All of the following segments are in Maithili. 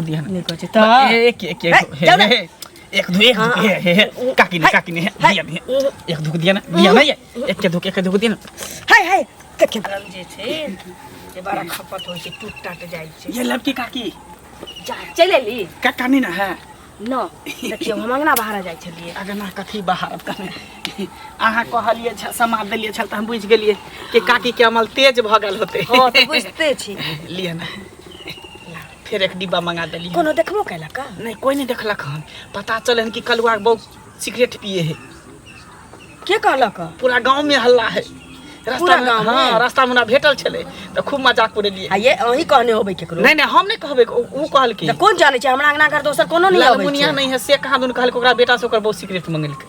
दिया ना नहि कहै छै तऽ एक एक हे, एक हे, जाउ ने। हे, एक दू एक दू हे हे हे काकी ने काकी ने हे, दिया ने एक धुक दिया ना दिया ना ये एक के धुक दिया ना हाय हाय देखियौ जे छै जे बड़ा खपत होइ छै टूट टाट जाइ छै ये लड़की काकी जा चलि एली काका नहीं ना है न देखियौ हम अङ्गना बाहर जाइ छलियै अगना कथी बाहर कने अहाँ कहलियै समाद देलियै छल तऽ हम बुझि गेलियै कि काकी के अमल तेज भऽ गेल होतै हँ तऽ बुझिते छी लिअ ने फेर एक डिब्बा मंगा देलियै कोनो देखबो केलक नहि कोइ नहि देखलक हन पता चल हन कि कलुआ के बहुत सिगरेट पिए है के कहलक पूरा गांव में हल्ला है रास्ता पूरा में गाँव में? हाँ रास्ता में हमरा भेटल छलै तऽ खूब मजाक उड़ेलियै आ ये अहीं कहने होबै केकरो नहीं नहीं हम नहीं कहबै ओ कहलकै तऽ कोन जानै छै हमरा अंगना घर दोसर कोनो नहि अबै छै ललमुनिया नहीं है से कहाँ दुन कहलकै ओकरा बेटा से ओकर बहुत सिगरेट मंगेलकै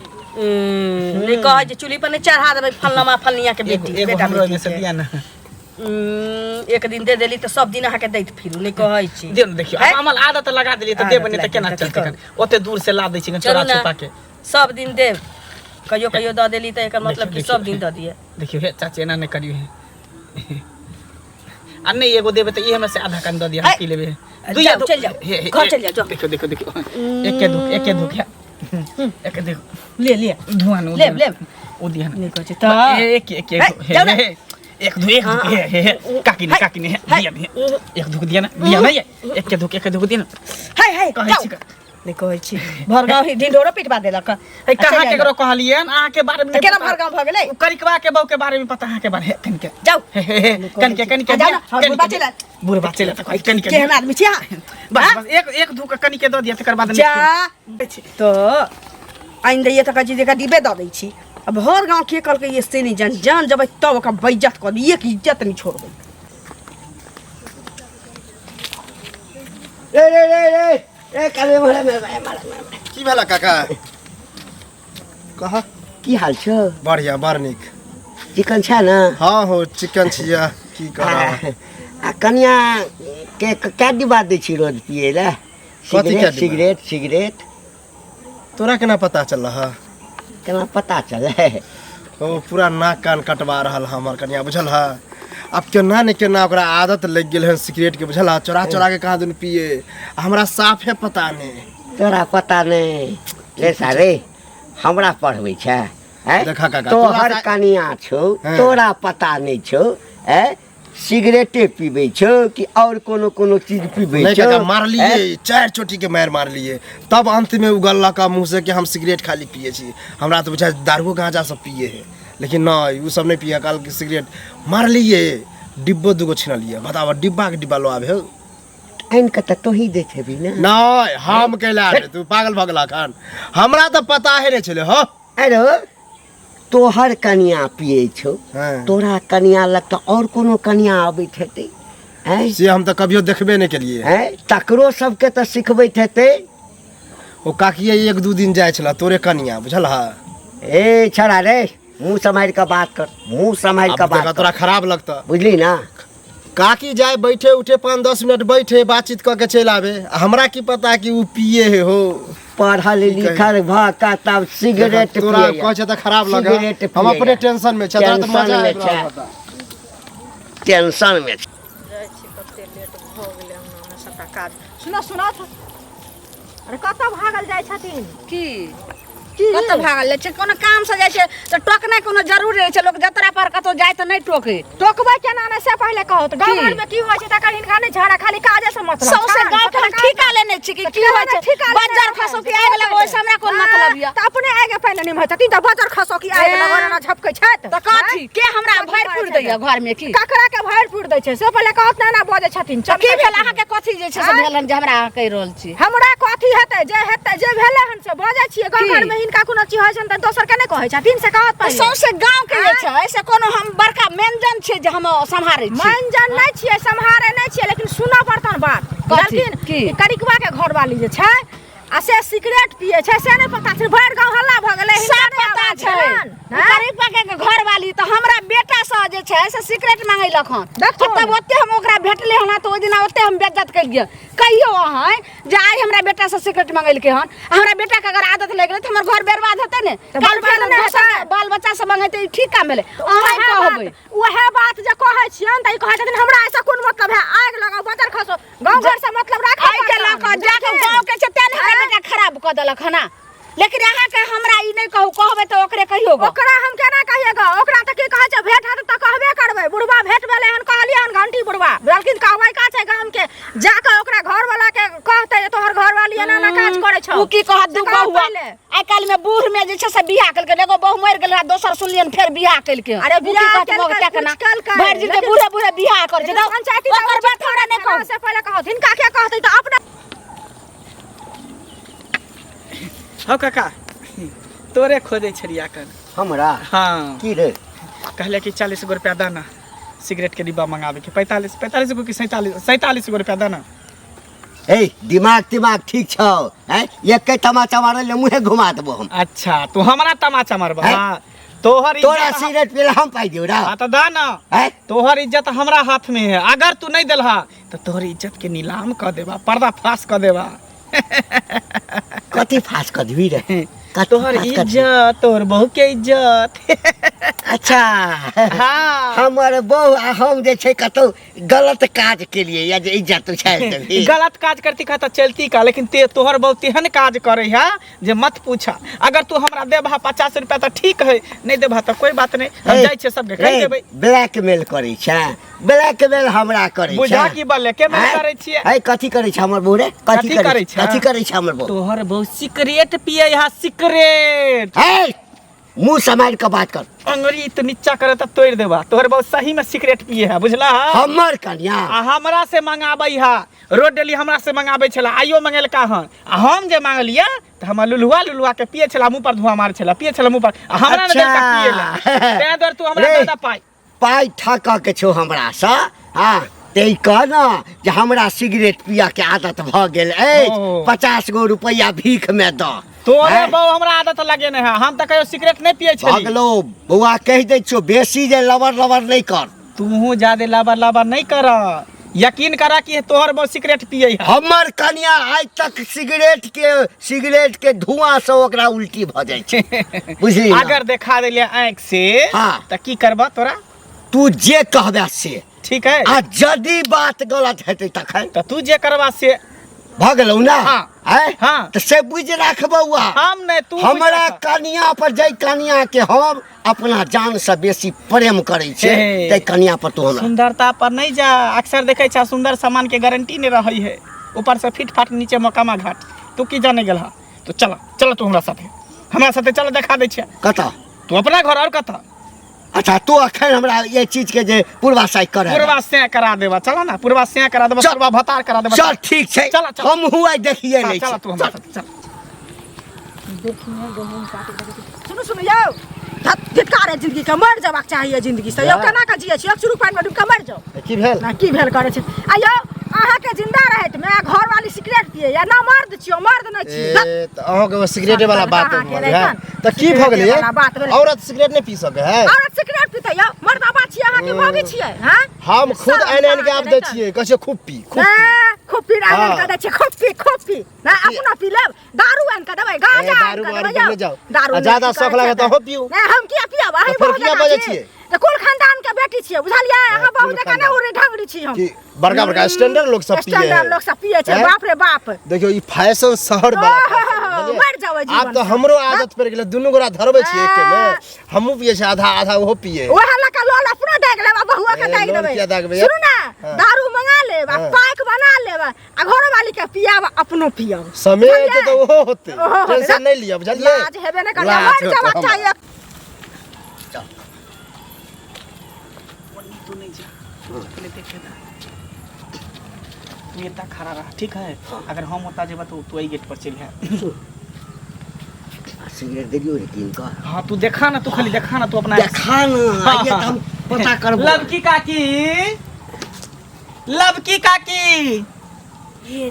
नहि कहै जे चूल्ही पर नहि चढ़ा देबै फलनमा फलनिया के एगो बेटी एगो बेटा हमरो एहिमे बेटी से के। दिया ना एक दिन दे देली तऽ सब दिन अहाँके दैत फिरू नहि कहै छी दियौ ने देखियौ है? आब अमल आदत लगा देलियै तऽ आदत देबै नहि तऽ लागि केना गेल, तऽ की चलतै कन ओते दूर से ला दै छी कन चलू चोरा ने छुपा के सब दिन देब कहियो कहियो दऽ देली तऽ एकर मतलब कि देखियौ, सब दिन दऽ दिए देखियौ हे चाची एना नहि करियौ हे आ नहि एगो देबै तऽ ई हमरा से आधा कन दऽ दिअ हम है। पी लेबै जाउ, चलि जाउ। हे, हे, घर चलि जाउ, जाउ। देखियौ देखियौ देखियौ एके धुक एके धुक हे एके देखो ले ले धुआं ने लेब, लेब। ओ दिया ना नहि कहै छै तऽ एक एक है, एक हे जाउ ने। हे, एक दू एक धुक हे हे हे काकी ने काकी ने हे, है। दिया ने एक धुक दिया ना दिया ना ये एक के धुक एक के धुक दिया ना हाय हाय कहै जाउ। छी का- नहि कहै छी भर गाँव ही ढिंढोरो पिटवा देलक है कहाँ केकरो कहलियै अहाँ के बारे में तऽ केना भर गाँव भऽ गेलै ओ करिकवा के बहू के बारे में पता अहाँ के बारे कनिके जाउ हे हे हे कनिके कनिके जाउ ने, हमर बुढ़बा चलि आयल। बुढ़बा चलि आयल तऽ कहै कनिके केहन आदमी छी अहाँ बस बस एक एक धुक कनिके दऽ दिअ तकर बाद जा तऽ आनि दैए तऽ कहै छी जे एकरा डिब्बे दऽ दै छी आ भर गाँव के कहलकै ये से नहि जान जान जेबै तब ओकरा बेइज्जत कऽ दी एक इज्जत नहि छोड़बै रे रे रे रे रे काले मारे मारे मारे मारे की भेला काका कह की हाल छौ बढ़िया बड़ नीक चिकन छै ने हाँ हो चिकन छिया की करब आ कनिया के कै डिब्बा दै छी रोज पियै लए कथी कै सिगरेट डिब्बा? सिगरेट सिगरेट तोरा केना पता चलल ह केना पता चलै ओ पूरा नाक कान कटवा रहल ह हमर कनिया बुझल ह आब केना ने केना ओकरा आदत लागि गेल हन सिगरेट के बुझल ह चोरा चोरा के कहाँ दुन पिए आ हमरा साफे पता नहि तोरा पता नहि रे सारे हमरा पढ़बै छै आँय? देखा काका, तोहर तोरा कनिया छौ हँ। तोरा पता नहि छौ आँय? सिगरेटे पीबै छौ कि और कोनो कोनो चीज पीबै नहीं छौ काका मारलिए आँय? चारि चोटी के मारि मारलिए तब अंत में उगलक मुँह से कि हम सिगरेट खाली पिए छी हमरा तऽ बुझाइ दारुओ गांजा सब पिए है लेकिन नहीं उ सब नहीं पिए कहल कि सिगरेट मारलिए डिब्बो दूगो छिनलिए बताबऽ डिब्बा के डिब्बा लो आबे हौ आनि कऽ तऽ तोही दैत हेबी ने नहीं हम कैला रे तू पागल भऽ गेलक हन हमरा तऽ पता है नहीं छलै हो अरे तोहर कनिया पियै छौ हाँ। तोरा कनिया लग तऽ और कोनो कनिया अबैत हेतै आँय से हम तऽ कभियो देखबे नहीं केलिए आँय तकरो सबके तऽ सिखबैत हेतै ओ काकिए एक दू दिन जाइ छला तोरे कनिया बुझल हा ए छड़ा रे मुँह सम्हारि कऽ बात कर मुँह सम्हारि कऽ अब बात देखा कर तोरा खराब लगता बुझली ना काकी जाए बैठे उठे 5-10 मिनट बैठे बातचीत कऽ के चलि आबे आ हमरा की पता कि उ पिए है हो पढ़ल की कही? लिखल भऽ कऽ तब सिगरेट तोरा पियैया। कहै छै तऽ खराब लगे सिगरेट हम अपने पियैया। टेंशन में छै तोरा तऽ टेंशन मजा में आबि रहल छै। होता। टेंशन में छै। जाइ छी कते लेट भऽ गेलै अंगनामे सबटा काज सुनऽ सुनऽ अरे कतऽ भागल जाइ छथिन की कतऽ भागल जाइ छै कोनो काम से जाइ छै तऽ टोकनाइ कोनो जरूरी रहै छै लोक जतरा पर कतौ जाइ तऽ नहि टोकै टोकबै केना नहि से पहिले कहू तऽ गाँव की? घरमे की होइ छै तकर हिनका नहि झगड़ा खाली काजे से मतलब सौंसे छनि, गाँव के हम सबटा ठीका लेने छी कि तऽ की होइ केना छै ठीका लेने बज्जर रहै? खसौ कि आगि लगो ओहिसँ हमरा कोन मतलब यऽ तऽ अपने आगे पहिले निमहै छथिन तऽ बज्जर खसौ कि आगि लगो एना झपकै छथि तऽ कथी के हमरा कथी भरि करै पुरि छै दैया घरमे की ककरा के भरि पुरि दै छै से पहिले कहत ने एना बजै छथिन तऽ की चमकै भेल छथिन। अहाँके कथी जे छै से आँय? भेल हन जे हमरा अहाँ कहि रहल छी हमरा कथी हेतै जे हेतै जे भेलै हन से बजै छियै गाँव की? घरमे हिनका कोनो चीज होइ छनि तऽ दोसर के नहि कहै छथिन से कहत तऽ पहिले सौंसे गाँव के जे छै से कोनो हम बड़का मेनजन छियै जे हम सम्हारै छी मानजन नहि छियै सम्हारे नहि छियै लेकिन सुनऽ पड़तन बात कथी? बुझलखिन की? ई करिकवा के घरवाली जे छै आ से सिगरेट पिए छै से नहि पता छै भरि गाँव हल्ला भऽ गेलै हिनका सब नहि पता आवाज छै भेलनि, ओ गरीबा के घर वाली तऽ हमरा बेटा से जे छै से सिगरेट मांगेलक हन। देखथुन। आ तब ओते हम ओकरा भेटले हन तऽ ओहि दिना ओते हम बेज्जत केलियै। कहियो अहाँ जे आइ हमरा बेटा से सिगरेट मांगेलकै हन आ हमरा बेटा के अगर आदत लागि गेलै तऽ हमर घर बर्बाद हेतै ने। तऽ काल्हि बर्बाद फेर नहि दोसर हेतै। बाल बच्चा सब मांगेतै, ई ठीक काम भेलै? अहाँ उएह कहबै बात उएह बात जे कहै छियनि तऽ ई कहै छथिन हमरा एहिसँ कोन मतलब है, आगि लगाउ बजर खसो, गाँव घर से मतलब राखऽ एहि के लऽ कऽ जाके गाँव के छै तें ने हमरा बेटा खराब कऽ देलक हन। लेकिन अहाँके हमरा ई नहि कहू, कहबै तऽ ओकरे कहियौ गऽ। ओकरा हम केना कहियै गऽ? ओकरा तऽ की कहै छै, भेट हेतै तऽ कहबे करबै। बुढ़बा भेट भेलै हन, कहलियै हन घंटी बुढ़बा बुझलखिन, कहबै का छै गाम के, जाकऽ ओकरा घरवाला के कहतै जे तोहर घरवाली एना एना काज करै छौ। ओ की कहत? दू से कहत बहुआ पहिले। आइ काल्हि में बूढ़ में जे छै से बियाह केलकै, एगो बहु मरि गेलै, दोसर सुनलियनि फेर बियाह केलकै। अरे ओ की बियाह कहत? केलकै, मौग कुछ टेकना। केलकै, भरि दिन लेकिन- बूढ़े बूढ़े बियाह करै छै। लेकिन पंचायती तऽ ओकर बात हमरा नहि कहू। से पहिले कहत, हिनका के कहतै तऽ अपने। हौ काका, तोरे खोजै छलियै एखन। हमरा? हाँ। की रे? कहले कि 40 गो रुपया दाना, सिगरेट के डिब्बा मंगावे के। 45, 45 गो कि 47, 47 गो रुपया दाना। ए दिमाग तिमाग ठीक छौ? हैं, एके तमाचा मारल ले मुँहे घुमा देबो हम। अच्छा, तू हमरा तमाचा मारबा? हैं? हाँ, तोहर तोरा इज्जत सिगरेट पीला हम पाइ दियौ रा? हाँ, तो दा ना। हैं? तोहर इज्जत हमरा हाथ में है, अगर तू नहीं देलहा तो तोहर इज्जत के नीलाम कर देबा, पर्दा फाश कर देबा। कथी फास कऽ देबही रे? कथी तोहर फास कऽ देबही? इज्जत, तोहर बहू के इज्जत। अच्छा। हाँ। हमर बहू आ हम जे छै कतौ गलत काज केलिए या जे इज्जत उछालि देबही? गलत काज करती का तो चलती का, लेकिन ते तोहर बहू तेहन काज करे है जे मत पूछा। अगर तू हमरा देबहा 50 रुपया तो ठीक है, नहीं देबहा तो कोई बात नहीं, हम ए, जाइ छियै सबके कहि रे, देबै। ब्लैकमेल करै छै, ब्लैकमेल हमरा करै छै। बुझा की बले के मेल हैं? करै छियै? है, कथी करै छै हमर बहू रे? कथी कथी करै छै? कथी करै छै हमर बहू? तोहर बहू सिगरेट पियै है, सिगरेट। है, मुंह सम्हारि कऽ बात कर। अंगुरी तो नीचा करे तऽ तोड़ि देबा। तोहर बहू सही में सिगरेट पिए है, बुझला? हमर कन्या आ हमरा से मंगाबै है, रोज डेली हमरा से मंगाबै छला, आइयो मंगेलका हन। आ हम जे मांगलियै तऽ हमर लुलुआ लुलुआ के पिए छला, मुंह पर धुआं मारै छला, पिए छला मुंह पर, आ हमरा ने देलका पिए ला। तें दुआरे तू हमरा रे। दऽ दऽ पाइ। पाइ ठकऽ के छौ हमरा सँ? हाँ, ते ई कह न जे हमरा सिगरेट पियऽ के आदत भऽ गेल अछि, ओ। 50 गो रुपैआ भीख में दऽ। तोरे हैं? बहू हमरा आदत लगेने है, हम तऽ कहियो सिगरेट नहि पिए भऽ छली। गेलौ बौआ, कहि दै छियौ, बेसी जे लबर लबर नहि कर। तूहू ज्यादे लबर लबर नहीं कर, यकीन करा कि तोहर बहु सिगरेट पिए है। हमर कन्या आइ तक सिगरेट के धुआं से ओकरा उल्टी भऽ जाइ छै, बुझली ने? अगर देखा देलियै आँखि से हाँ। तऽ की करबा तोरा? तू जे कहबे से। ठीक है। आ यदि बात गलत हेतै तखन तऽ तू जे करबा से। भऽ गेलौ ना? हाँ। आँय? हाँ। तऽ से बुझि राख बौआ, हम नहि, तू बुझि हमरा राख। कनिया पर, जाहि कनिया के हम अपना जान से बेसी प्रेम करै छियै, हे। ताहि कनिया पर तू हमरा सुंदरता पर नहीं जा। अक्सर देखे छा, सुंदर सामान के गारंटी नहीं रही है, ऊपर से फिट फाट, नीचे मोकामा घाट। तू की जाने गेल? तो चल चल तू हमरा साथे, हमरा साथे चल, देखा दै छियै। कतऽ? तू अपना घर, और कतऽ? अच्छा, तू अखन हमरा ये चीज के जे पूर्वासाई करे पूर्वा से करा देबा, चल ना, पूर्वा से करा देबा। चल। पूर्वा भतार करा देबा। चल, ठीक छै। चल, चल। हमहूँ आइ देखिए चल लै चल छी। तू हमरा साथे चल। सुनू सुनू यौ, धत धिक्कार है जिंदगी के, मर जबाक चाहिए जिंदगी से यौ। केना के जियै छी? एक चुरुक पानि में डूबि के मरि जाउ। की भेल? ना की भेल करै छै? आ यौ, अहाँके जिंदा रहैत में घर वाली सिगरेट पिए या ना? मर्द छियौ, मर्द नहि छी। धत। ए, तऽ अहाँके सिगरेटे वाला बात अहाँके भऽ नहि गेल। तहन। तऽ की भऽ गेलै? सिगरेटे वाला बात भेलै। औरत सिगरेट नहि पी सकै है? औरत सिगरेट पीतै यौ? मर्दाबा छियै अहाँ कि मौगी छियै? हाँ, हम खुद शरम आनि आनि के अहाँके आब नहि दै तहन। छियै, कहै छियै खूब पी, खूब पी। ए, खूब पी, आनि हाँ। कऽ दै छियै, खूब पी, खूब पी। ना अपना पी लेब, दारू आनि कऽ देबै, गांजा ए, आनि दारू कऽ वारू देबै पर यौ। नहि जाउ। दारू आ नहि ज्यादा की शौख करै लागत छै तऽ अहूँ पीउ। नहि, हम किया पियब? अहीं तऽ फेर बहुत किया जकाँ बजै छी। छियै? तऽ कुल खानदान के बेटी छियै, बुझलियै? अहाँ कुल बहुत जकाँ नहि खानदान। उड़ै ढंगरी छी हम। की बड़का बड़का स्टैंडर्ड लोग सब पिए स्टैंडर्ड लोग सब पिए छै। हैं? बाप रे बाप। देखियौ, ई फैशन शहर वाला ओहो, फैशन, बुझलियै? मरि जाउ एहि आब जीवन तऽ से। हमरो आदत पड़ि गेलै, दुनू गोरा धरबै छियै एके मे, हमहूँ पियै छियै आधा आधा, ओहो पियै। ओएह लऽ कऽ लोल अपनो दागि लेब आ बहुओ के ए, दागि लोल देबै। किया दागबै? सुनू ने, हाँ। दारू मंगा लेब आ हाँ। पाइक बना लेब आ घरोवाली के पियाब, अपनो पियब। समेत बुझलियै? तऽ ओहो होतै। ओहो होतै। टेंशन नहि लिअ, बुझलियै? लाज हेबे नहि करबै, लाज मरि होतै जेबाक हमरा। चाही। ओन्नी तू नहीं जा, तू पहले देखे दा, तू एता खड़ा रह, ठीक है? अगर हम ओता जेबा तो तू एहि गेट पर चलि आ। आ सिगरेट देलियौ रे कीन कऽ? हाँ, तू देखा ना, तू खाली देखा ना, तू अपना देखा ना, आइए तऽ हम पता करबो। लवकी काकी, लवकी काकी। ये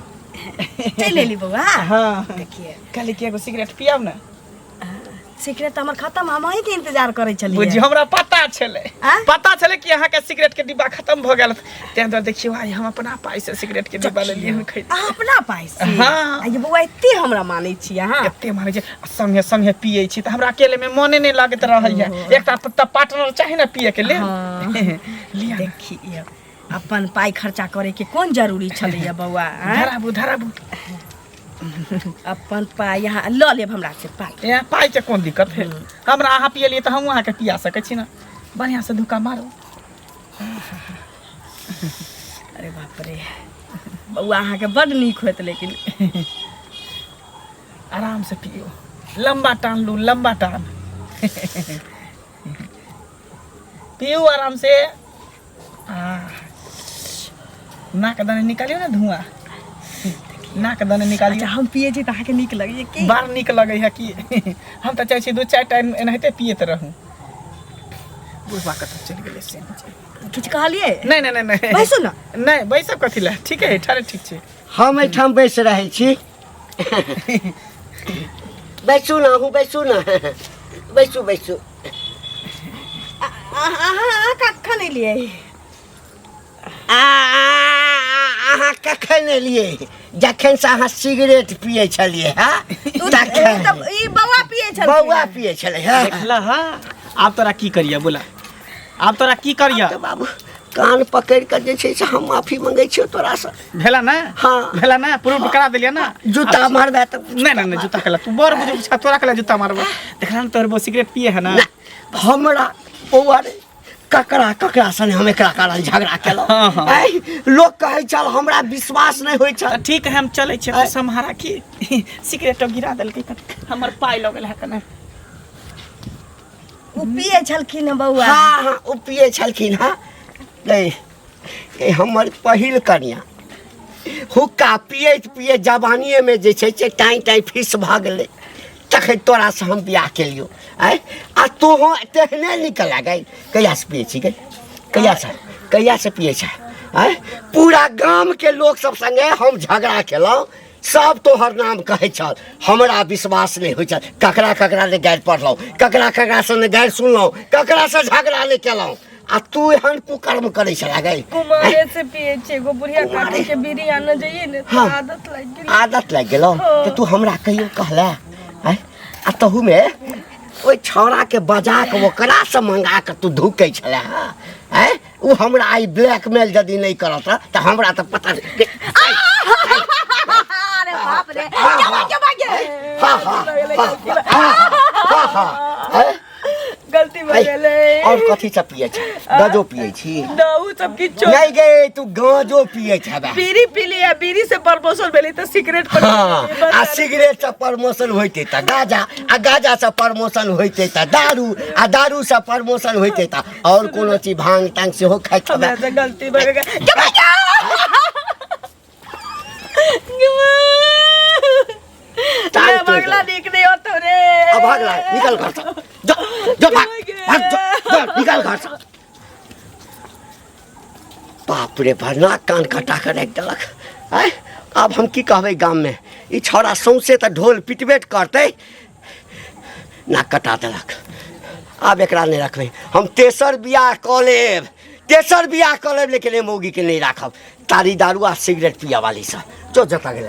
चलि एली बौआ। हाँ। देखिए, कहली कि एगो सिगरेट पियाब ने। सिगरेट तऽ हमर खत्म, हम अहीँके इंतजार करै छलियै। बुझियौ, हमरा पता छलै। आँ? पता छलै कि अहाँके सिगरेट के डिब्बा खत्म भऽ गेल, ताहि दुआरे देखियौ आइ हम अपना पाइ से सिगरेट के डिब्बा लेलियै हन खरीद। अहाँ अपना पाइ से? हाँ। आ ये बौआ, एते हमरा मानै छी अहाँ? एते मानै छी आ संगे संगे पियै छी तऽ हमरा अकेले में मने नहि लगैत रहैया। एकटा तऽ पार्टनर चाही ने पियै के लेल। हाँ। लिअ ने। देखियौ, अपन पाइ खर्चा करे के कोन जरूरी छलैया बौआ, आँय? धराबू, धराबू। अपन पाइ यहाँ लऽ लेब हमरा से पाइ। ए, पाइ के कोन दिक्कत है हमरा? अहाँ पियलियै तऽ हमहूँ अहाँके पिया सकै छी ने। बढ़िआँ से धोखा मारू। अरे बाप रे बौआ, अहाँके बड्ड नीक होत लेकिन। आराम से पियो, लंबा टान लू, लंबा टान पियो आराम से। आ नाक दने निकालियो ने धुआं, नाक दने निकालियो। अच्छा, हम पियै छी तऽ अहाँके नीक लगैए की? बड़ नीक लगै है कि। हम तऽ चाहै छी 2-4 टाइम एनाहिते पियैत रहूँ। बुढ़बा कतऽ चलि गेलै से नहि जानि। किछु कहलियै? नहि नहि नहि नहि। बैसू ने। नहि, बैसब कथी लए? ठीक है, ठाढ़े ठीक छै। हम एहिठाम बैस रहै छी। बैसू ने, अहूँ बैसू ने, बैसू बैसू। अहाँ अहाँ कखन एलियै? आ अहाँ कखन एलियै? जखन से अहाँ सिगरेट पियै छलियै हँ तखन। तऽ ई बौआ पियै छलखिन। बौआ पियै छलै हँ। देखला हँ, आब तोरा की करिया बोला, आब तोरा की करिया? तऽ बाबू, कान पकड़ि कऽ जे छै से हम माफी मंगै छियौ तोरासँ। भेला ना? हाँ। भेला ना? प्रूफ करा देलियै ना? जूता मारबै तऽ? नहीं नहीं नहीं, जूता केला? तू बड़ बुजुर्ग छा, तोरा केला जूता मारबो? देखला ना, तोहर वो सिगरेट पिए है ना। ना, हमरा बौआ रे, ककरा ककरा सने हम एकरा कारण झगड़ा केलहुँ। हाँ, हाँ। ऐ, लोक कहै छल, हमरा विश्वास नहि होइ छल। तऽ ठीक है, हम चलै छियै, तू सम्हारा की सिगरेट गिरा देलकै कने, हमर पाइ लऽ गेल है कने। ओ पियै छलखिन हँ बौआ? हाँ हाँ, ओ पियै छलखिन हँ। गै गै, हमर पहिल कनिया हुक्का पियैत पियैत जवानिएमे जे छै से टाँइ टाँइ फीस भऽ गेलै, तखन तोरासँ हम बियाह केलियौ। आँय, आ तोहो तेहने निकल गै। कहियासँ पियै छी गै? कहियासँ, कहियासँ पियै छै? आँय, पूरा गामके लोक सब सङ्गे हम झगड़ा केलहुँ, सब तोहर नाम कहै छल, हमरा विश्वास नहि होइ छल। ककरा ककरा ने गारि पढ़लहुँ, ककरा ककरासँ ने गारि सुनलहुँ, ककरासँ झगड़ा नहि केलहुँ, आ तू एहन कुकर्म करै छला गै। कुमारे से पियै छियै, एगो बुढ़िया काटी के बीड़ी आनऽ जइयै ने तऽ हाँ। आदत लागि गेलै। आदत लागि गेलौ? तऽ तू हमरा कहियो कहला? आँय, आ तहूमे ओहि छौड़ाके बजा कऽ ओकरासँ मंगा कऽ तू धुकै छला हँ? आँय, ओ हमरा आइ ब्लैकमेल यदि नहि करत तऽ हमरा तऽ पता नहि। अरे बाप रे, के भागे भागे। हाँ हाँ हाँ हाँ हाँ हाँ। गलती भऽ गेलै। और कथी सब पियै छै? गजो पियै छी? दहु सब किछो नहि गे, तू गांजो पियै छबे। बीड़ी पीली आ बीड़ी से प्रमोशन भेलै तऽ सिगरेट पर। हाँ, आ सिगरेट से प्रमोशन होइते तऽ गाजा, आ गाजा से प्रमोशन होइते तऽ दारू, आ दारू से प्रमोशन होइते तऽ और कोनो चीज, भांग तांग सेहो खाइत छबे। हमरा से गलती भऽ गेल। के भागे टांग तोड़ि भगला। देलक। नीक नहीं होतो रे। अब भाग ला, निकल घर से, जो जो, भाग भाग, जो जो, निकल घर से। बाप रे बा, नाक कान कटा कऽ राखि देलक। आँय, आब हम की कहबै गाममे? ई छौड़ा सौंसे तऽ ढोल पिटबे करतै। नाक कटा देलक, आब एकरा नहि रखबै हम। तेसर बियाह कऽ लेब, तेसर बियाह कऽ लेब, लेकिन एहि मौगीके नहि राखब, तारी दारू आ सिगरेट पियऽ वाली सँ। जो, जतऽ गेलै।